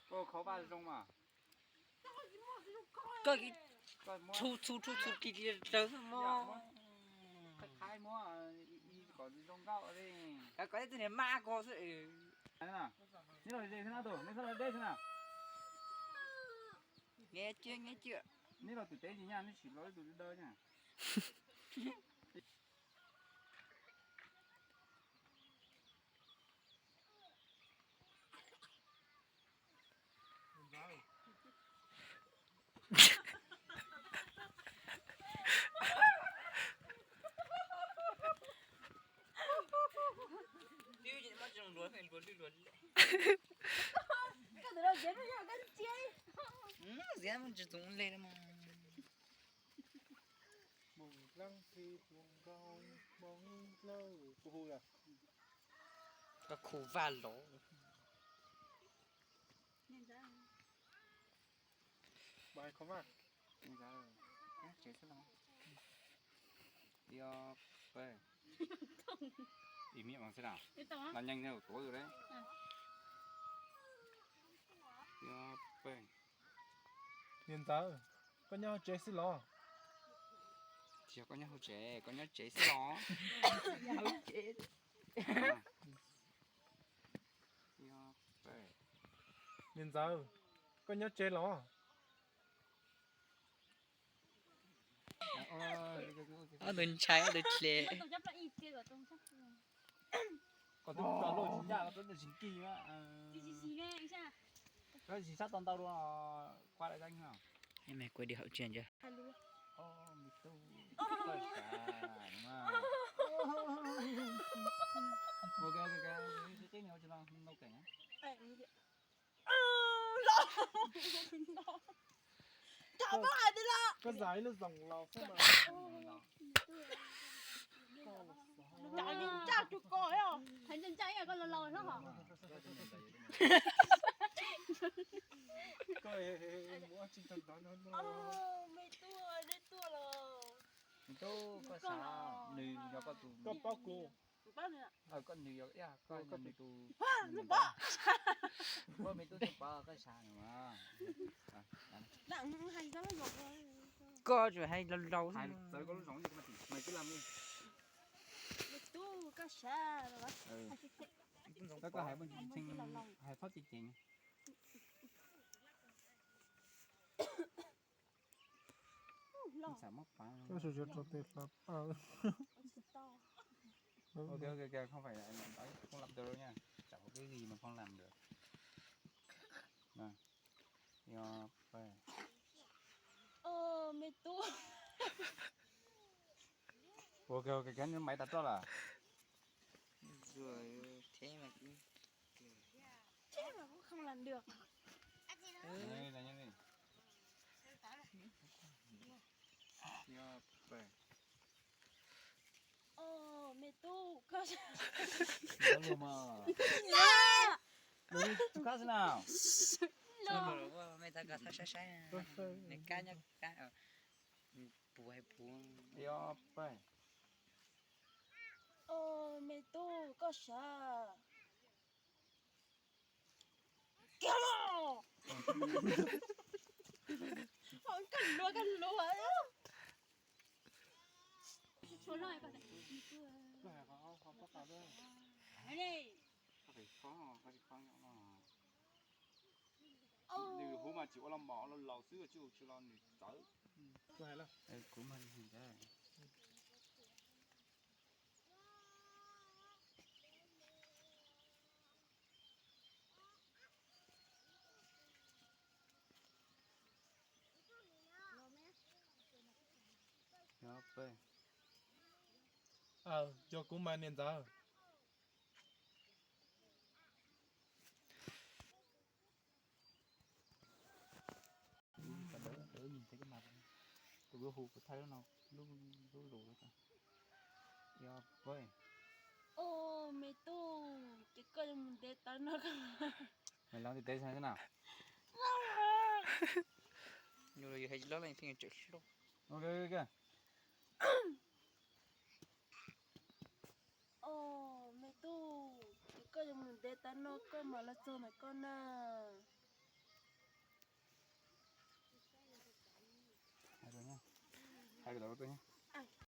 Koj khau vaj zoo mas. Koj txhu txhu txhu txhu ki ki raws xwb mog. Qhaib qhaib muab, kom zoo nkauj li. Koj tib tug niag mab ko xwb. Neb los ze xwb na, tus neb txhob los deb xwb na. Neb cia, neb cia. Neb los twm teb ntsis nyaj, neb tsis los ib tug dawb na. Ziab mus tsis txoos le mas. Koj khu vaj los. Tsev xwb los. Yog peb. Ib miam mas xwb na. Los nyeej tuav tus deb. Yog peb. Niam ntxawm, koj nyob hauv tsev xwb los? Tsis yog koj nyob hauv tsev, koj nyob tsev xwb los? Niam ntxawm, koj nyob tsev los? Ob tug ntshai ob tug dle. Koj twb tso loj tsis ncaj, koj twb tsis kij. Koj tsis sab tau ntau dua, kua daim dab. Me kuv dim hauv tsev ntsia. Koj zam ib lub zoo los xwb mas. Koj mus ua tsis tau ntawd no. Me tub, koj sav, nws yog koj tus, koj paub kuv. Koj nws yog ib, koj nws tus, koj me tub tub pov koj sav no. Koj tsuas hais laus laus xwb. Txawv koj lub zoov, koj hais, hais phab cem cem. Không phải là anh ấy không làm được nha. Chả có cái gì mà không làm được. Nè. Yo, pe. Ơ, me tub. Ua kiag ua kiag maiv tas roj lawm. Rồi, thế mà cũng, thế mà cũng không làm được. Đây, đây, đây. Yo, pe. Ơ, me tub, koj... Ua luaj mas. Tus kab xwb na. Los, me tub, koj saib saib, nws kab nyob kab, puv hais puv. Yo, pe. Ơ, me tub, koj sav. Kiag los. Koj luag, koj luag. Nws hu mas tsis ua los mos los laus xwb, tsis ua tsis los nws txawv. Kuv mas nws txawv. Yog kuv mas niam ntxawm. Tus hu kuv thaij lub no, lub lus. Yog, ua, me tub, ces koj yuav mus ntev tas no. Nws los ntev ntev xwb na. Nws los yus hais tsis loj leej pheej tsawm hlob. Ua, me tub, ces koj yuav mus Peb tab noj koj mas los txog ntawm koj na. Hais rau lawv tuaj.